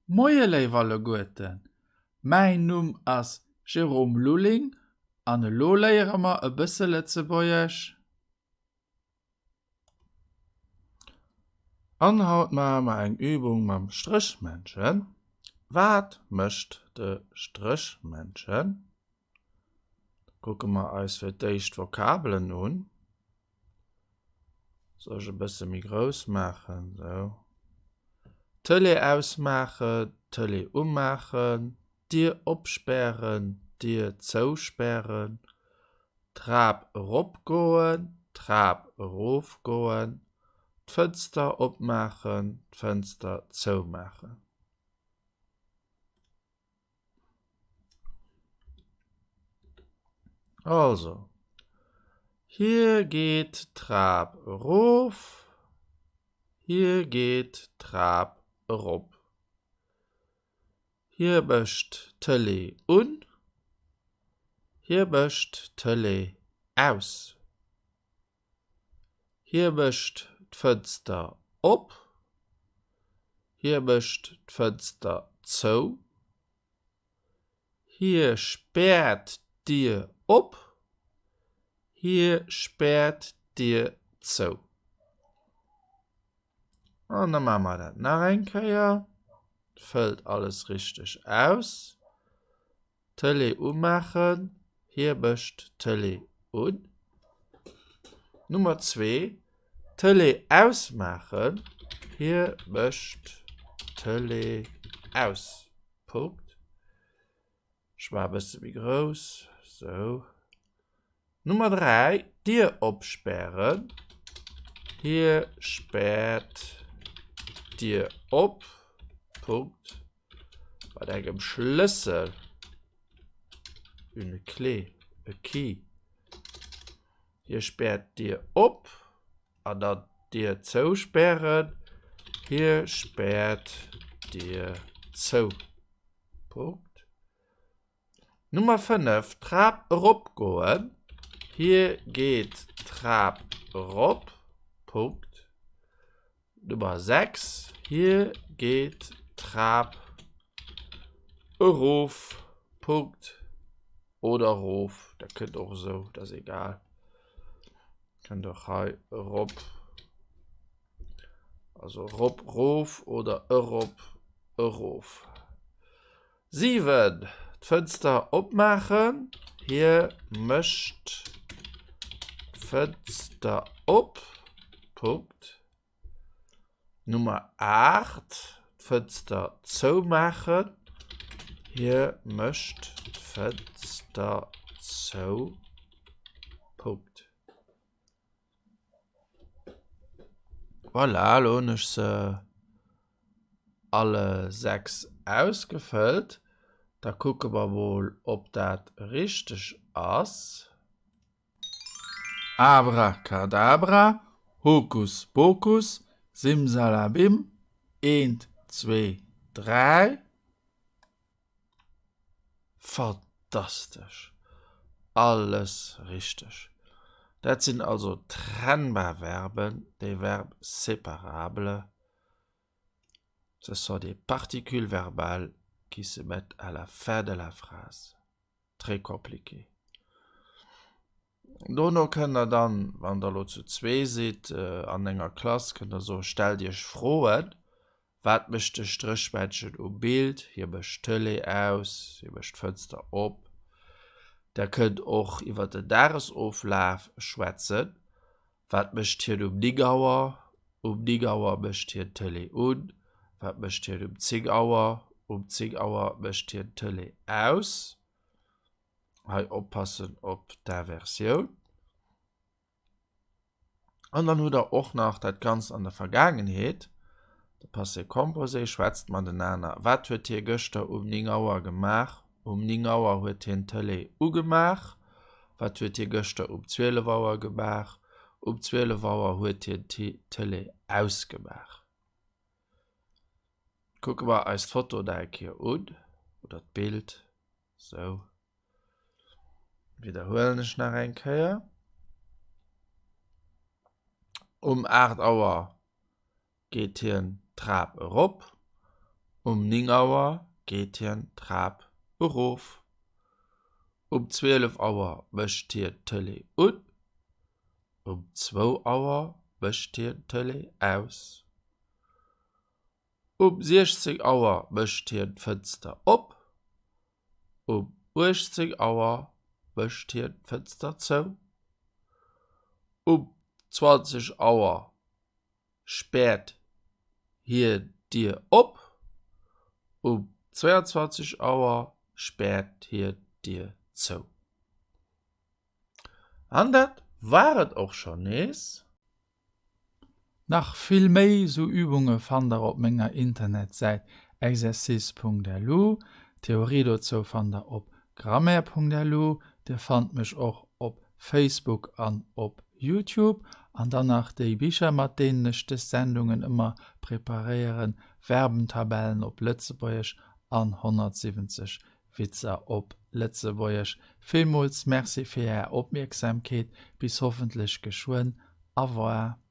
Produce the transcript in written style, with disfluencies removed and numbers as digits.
Moie léif alleguerten, mäin Numm ass Jérôme Lulling an elo léiere mer e bësse Lëtzebuergesch. An haut maache mer eng Übung mam Stréchmännchen. Wat mécht de Stréchmännchen? Da kucke mer eis fir d'éischt d'Vokabelen un. Soll ech e bësse méi grouss maachen, sou. Tëlee ausmaachen, Tëlee umaachen, Dier opspären, Dier zouspären, Trap eropgoen, Trap erofgoen, d'Fënster opmaachen, d'Fënster zoumaachen. Also, hie geet d'Trap erof, hie geet d'Trap erop. Hie mécht d'Tëlee un, hie mécht d'Tëlee aus. Hie mécht d'Fënster op. Hie mécht d'Fënster zou. Hie späert d'Dier op. Hie späert d'Dier zou. An da maache mer dat nach eng Kéier. Fëllt alles richteg aus. Tëlee umaachen, hie mécht d'Tëlee un. Nummer 2, Tëlee ausmaachen, hie mécht d'Tëlee aus. Punkt. Ech maache e bësse méi grouss, sou. Nummer 3, D'Dier opspären, hie späert d'Dier op. Punkt. Mat engem Schlëssel, une clé, e key. Hie späert d'Dier op an dann d'Dier zouspären. Hie späert d'Dier zou. Punkt. Nummer 5, Trap eropgoen. Hie geet d'Trap erop. Punkt. Nummer 6, Hie geet d'Trap erof. Punkt. Oder erof, dat kënnt och esou, dat ass egal. Kënnt och hei erop. Also erop, rof oder erop, erof. 7, D'Fënster opmaachen. Hie mécht d'Fënster op. Punkt. Nummer 8, D'Fënster zoumaachen. Hie mécht d'Fënster zou. Punkt. Voilà, elo hunn ech se alle 6 ausgefëllt. Da kucke mer mol, ob dat richteg ass. Abracadabra, Hokus Pokus, Simsalabim, eent, zwee, dräi. Fantastesch! Alles richteg. Dat sinn also trennbar Verben, des verbes séparables. Ce sont des particules verbales qui se mettent à la fin de la phrase. Très compliqué. Dono kënnt der dann, wann der elo zu zwee sidd an enger Klass, kënnt der soen, Stellt iech Froen, Wat mécht de Stréchmännchen um Bild? Hie mécht d'Tëlee aus, hie mécht d'Fënster op. Der kënnt och iwwer den Dagesoflaf schwätzen. Wat mécht hien um 9 Auer? Um 9 Auer mécht hien d'Tëlee un. Wat mécht hien um 10 Auer? Um 10 Auer mécht hien d'Tëlee aus. Hei oppassen op d'Inversioun. An dann hutt der och nach dat Ganzt an der Vergaangenheet, de Passé composé, schwätzt matenaner. Wat huet hie gëschter um 9 Auer gemaach? Um 9 Auer huet hien d'Tëlee ugemaach. Wat huet hie gëschter um 12 Auer gemaach? Um 12 Auer huet hien d'Tëlee ausgemaach. Kucke mer eis d'Foto nach eng Kéier un, oder d'Bild, sou. Widderhuelen ech nach eng Kéier. Um 8 Auer geet hien d'Trap erop. Um 9 Auer geet hien d'Trap erof. Um 12 Auer mécht hien d'Tëlee un. Um zwou Auer mécht hien d'Tëlee aus. Um 16 Auer mécht hien d'Fënster op. Um 18 Auer mécht hien d'Fënster zou. Um 20 Auer späert hien d'Dier op. Um 22 Auer späert hien d'Dier zou. An dat war et och schonn nees. Nach vill méi sou Übunge fannt der op menger Internetsäit exercice.lu. D'Theorie dozou fannt der op grammaire.lu. Dir fannt mech och op Facebook an op Youtube. An dann nach déi Bicher mat deenen ech des Sendungen ëmmer preparéieren, Verbentabellen op Lëtzebuergesch an 170 Witzer op Lëtzebuergesch. Villmools Merci fir Är Opmierksamkeet. Bis hoffentlech geschwënn. Au revoir.